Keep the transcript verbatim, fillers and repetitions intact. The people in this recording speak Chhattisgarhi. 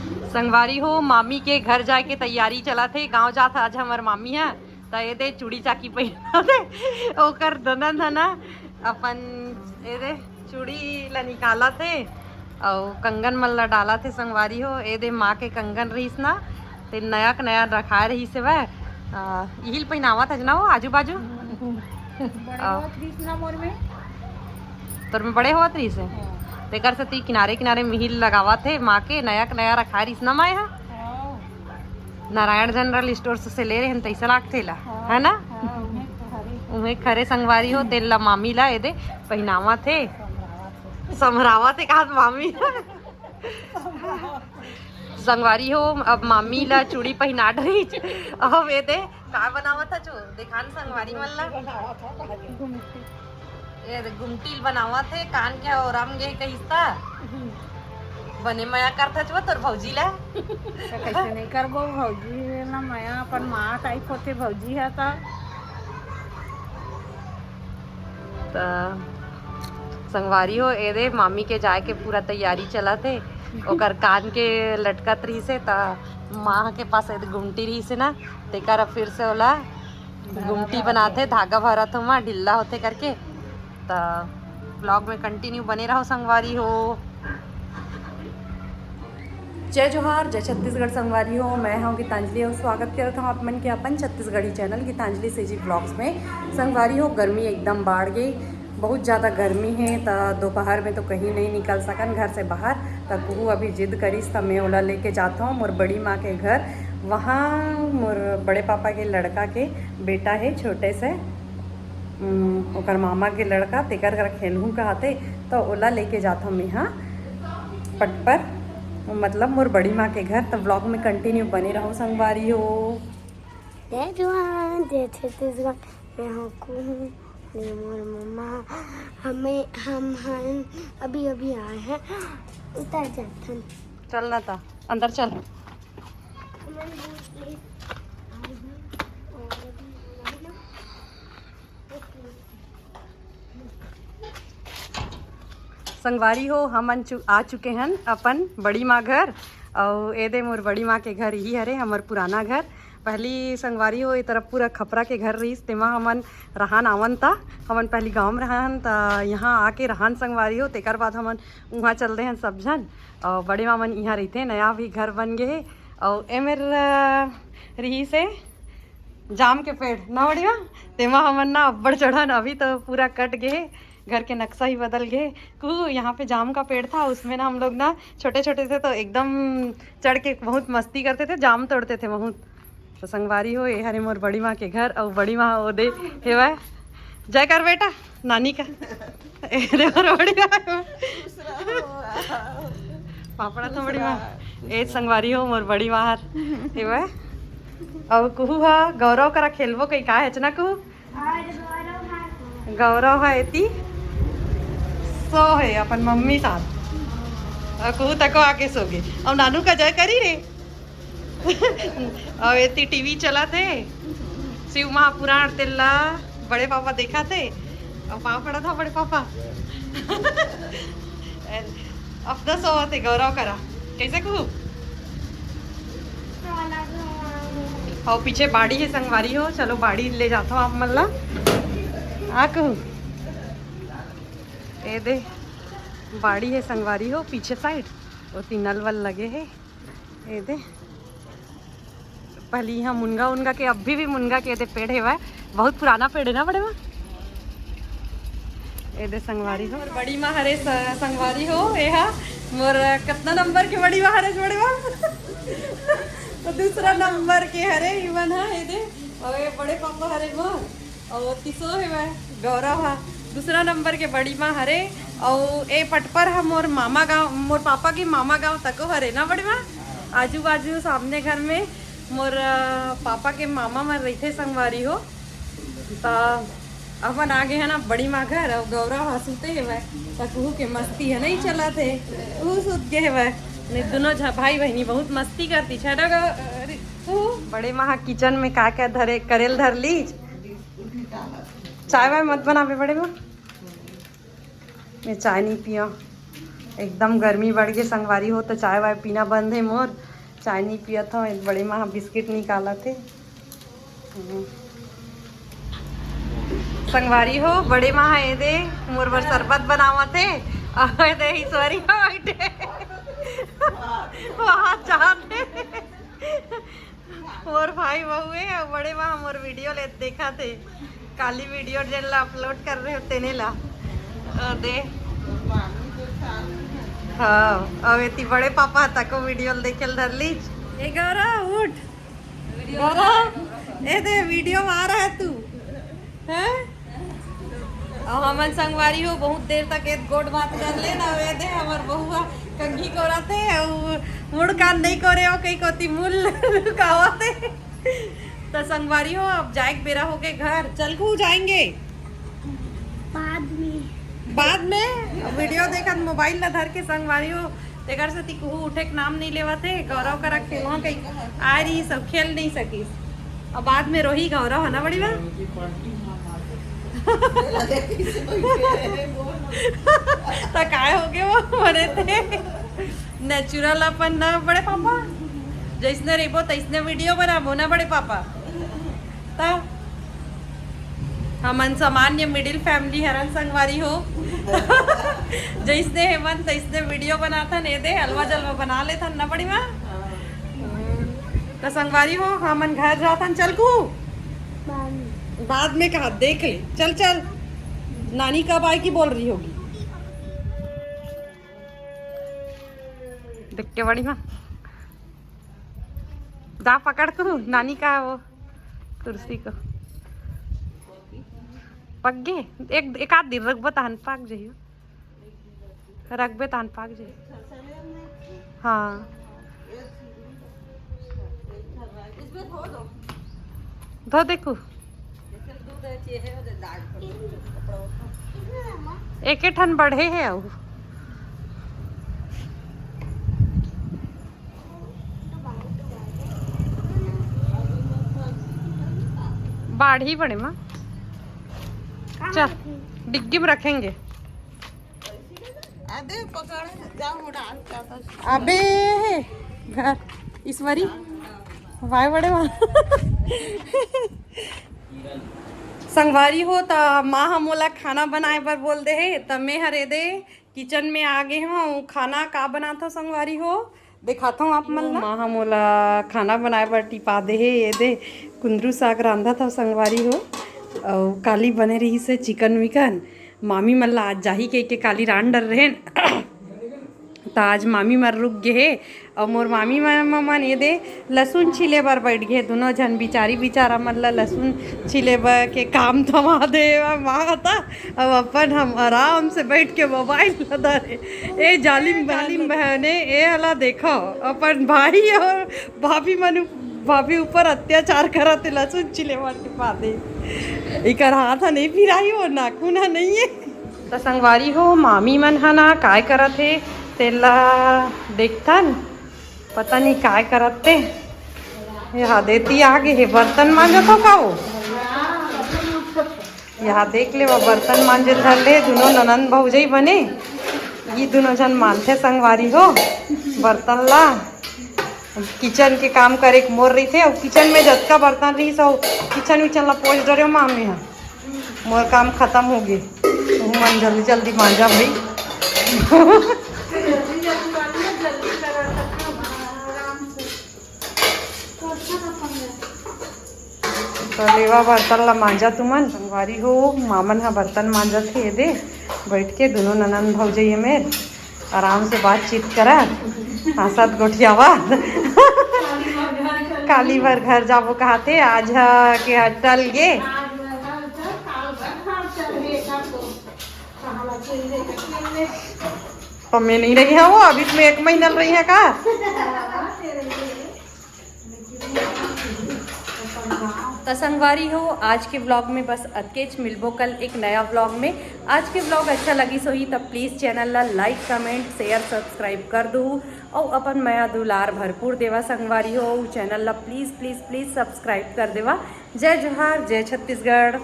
संगवारी हो, मामी के घर जाए के तैयारी चलत हे। गांव जात हे आज हमर मामी ह, त ये दे चूड़ी चाकी पहिना दे ओकर दनन ह ना, अपन ये दे चूड़ी ला निकालत हे अउ कंगन मन ला डालत हे। संगवारी हो, ये दे माँ के कंगन रहिस ना, ते नया के नया रखाए रहिस हे वह। आ, इही ल पहिनावत हस ना वो आजू बाजू। बड़े आ। होत रहिस ना मोर में। तोर में बड़े होत रहिस हे। हाँ। तेकर सेती किनारे किनारे मिहिर लगावत हे माँ के, नया के नया रखाए रहिस ना माँ ह। हाँ। नारायण जनरल स्टोर से, से ले रहे हैं, तैसा लागथे ला, हाँ, है ना? हाँ, उहें तो हरे। उहें खरे संगवारी हो, तेल ला मामी ला ये दे पहिनावत हे। संभरावत हे। संभरावत हे कहा मामी। संगवारी हो, अब मामी ला चूड़ी पहिना डरिच। अब ये दे का बनावत हच वो, देखान संगवारी मन ला। ये दे गुमटी बनावत हे, कान के ओरम गे कहिस ता। बने मया करथच वो तोर भौजी ला। त कैसे नहीं करबो, भौजी ला मया अपन माँ टाइप होथे भौजी ह त। त संगवारी हो, ए दे मामी के जाए के पूरा तैयारी चलत हे। ओकर कान के लटकत रहिस हे, त माँ के पास ए दे गुमटी रहिस हे ना, तेकर अब फिर से ओला गुमटी बनाथे, धागा भरत हो माँ, ढिल्ला होथे करके। त ब्लॉग में कंटिन्यू बने रहो संगवारी हो। जय जोहार, जय छत्तीसगढ़ संगवारी हो। मैं हूँ गीतांजलि और स्वागत करत हूँ आप मन के अपन Chhattisgarhi channel Gitanjali CG blogs में। संगवारी हो, गर्मी एकदम बाढ़ गई, बहुत ज़्यादा गर्मी है। त दोपहर में तो कहीं नहीं निकल सकन घर से बाहर। त कुहू अभी जिद करिस त मैं ओला लेके जात हूँ मोर बड़ी माँ के घर। वहाँ मोर बड़े पापा के लड़का के बेटा है छोटे से, उम, ओकर मामा के लड़का, तेकर करा खेलहूँ कहते, त ओला लेके जात हूँ मैं यहाँ पटपर, मतलब मोर बड़ी माँ के घर। त ब्लॉग में कंटिन्यू बने रहो संगवारी हो। जय जोहार, जय छत्तीसगढ़। मैं हूँ कुहू, ये मोर मम्मा। हमें, हम हन, अभी अभी आए हैं, उतर जाथन। चल ना त अंदर चल। संगवारी हो, हमन चु-, आ चुके हन अपन बड़ी माँ घर। अउ ए दे मोर बड़ी माँ के घर, यही हरे हमर पुराना घर। पहली संगवारी हो, ए तरफ पूरा खपरा के घर रहिस, तेमा हमन रहान आवन ता। हमन पहली गाँव में रहान ता, यहाँ आके रहान संगवारी हो, तेकर बाद हमन उहाँ चल दे हन सब झन। अउ बड़े माँ मन इहाँ रहिथे, नया भी घर बन गे हे। अउ ए मेर, अ, रहिस हे जाम के पेड़ ना बड़ी माँ, तेमा हमन ना अब्बड़ चढ़न, अभी तो पूरा कट गे हे, घर के नक्शा ही बदल गे हे। कुहू, यहाँ पे जाम का पेड़ था, उसमें ना हम लोग ना छोटे छोटे थे तो एकदम चढ़ के बहुत मस्ती करते थे, जाम तोड़ते थे बहुत। तो संगवारी हो, ये हरे मोर बड़ी माँ के घर, अउ बड़ी माँ ओ दे हेवय। जय कर बेटा नानी का। ए दे मोर बड़ी माँ। पापड़ा तो बड़ी माँ। ए संगवारी हो, मोर बड़ी माँ हर हेवय। अउ कुहू हा गौरव करा खेलबो कई का हेच ना कुहू? गौरव हा एती सो हे अपन मम्मी साथ। अउ कुहू तको आके सो गे। अउ नानू का जय करी रे। अउ एती टीवी चलत हे, शिव महापुराण, तेला बड़े पापा देखत हे। अउ पाँव पड़त हा बड़े पापा। अब तो सोवत हे गौरव करा। कैसे कुहू? अउ पीछे बाड़ी हे संगवारी हो, चलो बाड़ी ले जाथो आप मन ला। आ कुहू, ए दे बाड़ी हे संगवारी हो, पीछे साइड ओती नल वल लगे हे। ए दे पहली यहाँ मुनगा उनगा के, अभी भी मुनगा के ए दे पेड़ हेवय, बहुत पुराना पेड़ है ना बड़े माँ। ए दे संगवारी हो, मोर बड़ी माँ हरे स-, संगवारी हो, ए हा मोर कितना नंबर के बड़ी माँ हरे बड़े माँ? तो दूसरा नंबर के हरे इवन हा, ए दे। अउ ये बड़े पापा हरे मोर, अउ तीसो हेवय गौरव हा, दूसरा नंबर के बड़ी माँ हरे। अउ ए पटपर हा मोर मामा गाँव, मोर पापा के मामा गाँव तको हरे ना बड़ी माँ। आजू बाजू सामने घर में मोर, अ, पापा के मामा मन रहिथे संगवारी हो। त अपन आ गे हन ना बड़ी माँ घर, अउ गौरव हा सुते हेवय, त कुहू के मस्ती ह नहीं चलत हे, ऊ सुत गे हेवय। नहीं, दोनों झ-, भाई बहिनी बहुत मस्ती करती छै ना गौ-, अरे, कुहू। बड़े माँ हा किचन में का का धरे, करेल धर लीच। चाय वाय मत बनाबे बड़े माँ, मैं चाय नहीं पिया। एकदम गर्मी बढ़ गे संगवारी हो, तो चाय वाय पीना बंद हे मोर। चाय नहीं पियत हो, बड़े माँ बिस्किट निकालत हे। हम्म। संगवारी हो, बड़े माँ ए दे मोर बर शरबत बनावत हे। अउ ए दे ईश्वरी हो बैठे। वो हाथ चाहत हे। मोर भाई बहू हे अउ बड़े माँ मोर वीडियो ले देखत हे। काली वीडियो जेन ला अपलोड कर रहे हो तेने ला। अ, दे। हाँ, अब एती बड़े पापा तको वीडियो ल देखे ल धर लीच। ए गौरव, उठ। गौरव, ए दे, वीडियो में आ रहा है तू। हैं? अउ हमन संगवारी हो, बहुत देर तक एक गोठ बात कर ले ना, ए दे, हमर बहुआ कंघी कोरत हे, अउ मुड़ कान नहीं कोरे हो, कहीं कोती मुल लुकावत हे। तो संगवारी हो, अब जाए के बेरा हो गए घर, चल को जाएंगे। बाद में। बाद में वीडियो देखत, मोबाइल ला धर के संगवारी हो, तेकर से ती कुहू उठे के नाम नहीं लेवत हे। गौरव करा खेलवा कहीं आ रही, सब खेल नहीं सकिस। अब बाद में रोही गौरव, है ना बड़ी माँ? तो काय हो गए वो बने थे नेचुरल अपन ना बड़े पापा, जैसने रहबो तैसने वीडियो बनाबो ना बड़े पापा। तो हमन सामान्य मिडिल फैमिली हरन संगवारी हो। जैसने हेमन तैसने वीडियो बनाथन, ए दे हलवा जलवा बना लेथन ना बड़ी माँ। तो संगवारी हो, हमन घर जाथन, चल को बाद में कहा देख ले। चल चल, नानी कब आए की बोल रही होगी। देख के बड़ी माँ, जा पकड़ तू नानी का वो कुर्सी को। पक गे, एक एक आध दिन रखबो तहन पाक जइयो। रखबे तहन पाक जइयो। हाँ, धो देखू। एक ठन बढ़े हे अउ बाढ़ी बड़े माँ। चल, डिग्गी में रखेंगे। अबे पकड़, जा उड़ा, उड़ा। अबे घर ईश्वरी, भाई बड़े माँ। संगवारी हो, त माँ ह मोला खाना बनाए बर बोल दे हे, त मैं हर ए दे किचन में आ गे हूँ। खाना का बनात हो संगवारी हो, दिखात हूँ आप मन ला। माँ ह मोला खाना बनाए बर टिपा दे हे, ए दे कुंदरू साग रांधत हव संगवारी हो। अउ काली बने रहिस हे चिकन विकन, मामी मन ला आज जाही कहिके काली रांध डर रहेन। त आज मामी मन रुक गे हे, अउ मोर मामी मन, मन ए दे लसुन छिले बर बैठ गे हे। दुनों झन बिचारी बिचारा मन ला लसुन छिले बर के काम थमा दे हे माँ ह। त अब अपन हम आराम से बैठ के मोबाइल ला धरे। ए जालिम, जालिम बहने, ए हला देखो, अपन भाई अउ भाभी मन, भाभी ऊपर अत्याचार करत हे, लसुन छिले बर टिपा दे। इकर हाथ ह नहीं पिराही, वो नाखून ह नहीं हे। त संगवारी हो, मामी मन ह ना काय करत हे, तेला देखथन। पता नहीं काय करत हे। ये हा देती आगे हे, बर्तन मांजत हो का वो? यहाँ देख ले, वो बर्तन मांजे धर ले, दुनों ननंद भौजई बने। ये दुनों झन मांजथे संगवारी हो बर्तन ला। किचन के काम करे के मोर रहिथे, अउ किचन में जतका बर्तन रहिस, अउ किचन विचन ला पोंछ डरे मामी ह। मोर काम खत्म हो गे, तुम मन जल्दी जल्दी मांजा भाई। तो लेवा बर्तन ला मांजा तुमन। संगवारी हो, मामन ह बर्तन मांजत हे, ए दे बैठ के दुनों ननंद भौजई मेर आराम से बातचीत करत, हंसत गोठियावत। काली भर घर जाबो कहत हे, आज ह के ह टल गे। तो मैं नहीं रही हूँ वो, अभी मैं एक महीना रही है का? त संगवारी हो, आज के व्लॉग में बस अतकेच, मिलबो कल एक नया व्लॉग में। आज के व्लॉग अच्छा लगिस होही त प्लीज चैनल ला लाइक, कमेंट, शेयर, सब्सक्राइब कर दो, अउ अपन मया दुलार भरपूर देवा संगवारी हो। चैनल ला प्लीज प्लीज प्लीज सब्सक्राइब कर देवा। जय जोहार, जय छत्तीसगढ़।